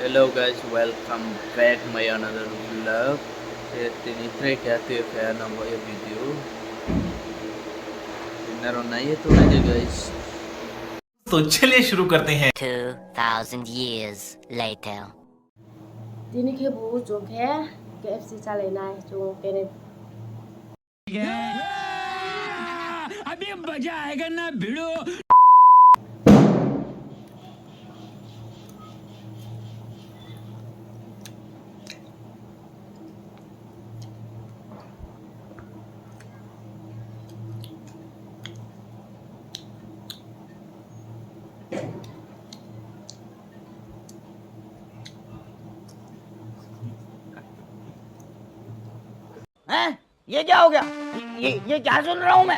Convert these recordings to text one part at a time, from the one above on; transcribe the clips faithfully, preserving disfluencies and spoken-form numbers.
Hello guys, welcome back my another vlog. Tini tre khe tui khe nang bo ye video. Nrao nai ye tongnai de guys. तो चलिए शुरू करते हैं। Two thousand years later. Tini khe bo chung khe K F C chálai nai chung kene. अभी मजा आएगा ना भिड़ो। हैं? ये क्या हो गया? ये, ये, ये क्या सुन रहा हूँ मैं?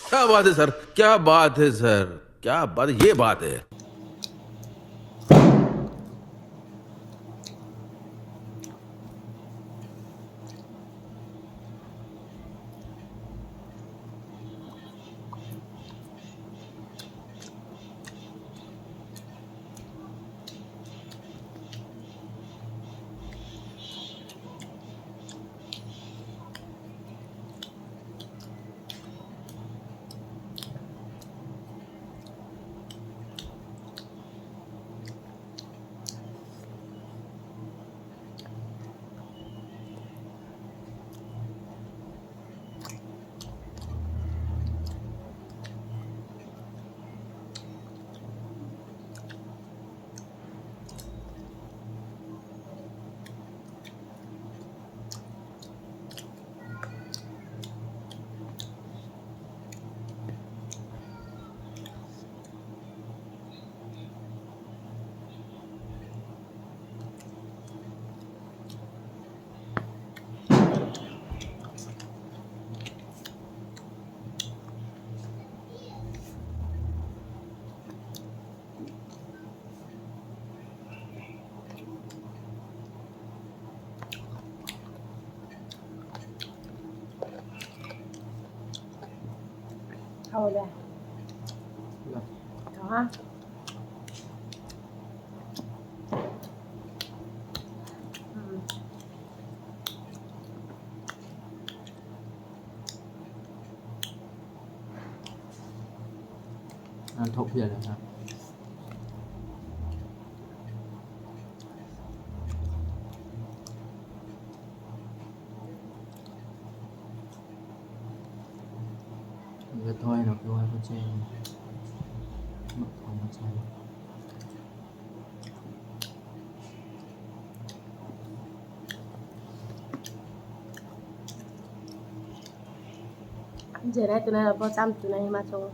क्या बात है सर, क्या बात है सर, क्या बात, ये बात है। Hao le. Hao ha. Ang thok phi ya le ha. Ang thoi no khe wa ko che. Mak thong ma che. Jerai tongnai rao pho cham tongnai ma chung.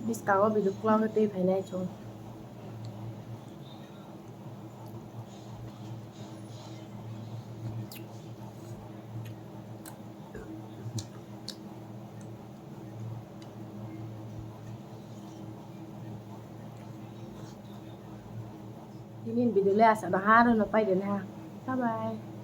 Buskang wo video klau khe tei phainai chung. Tini ni video le asa no ha ro no pai de na. Bye bye.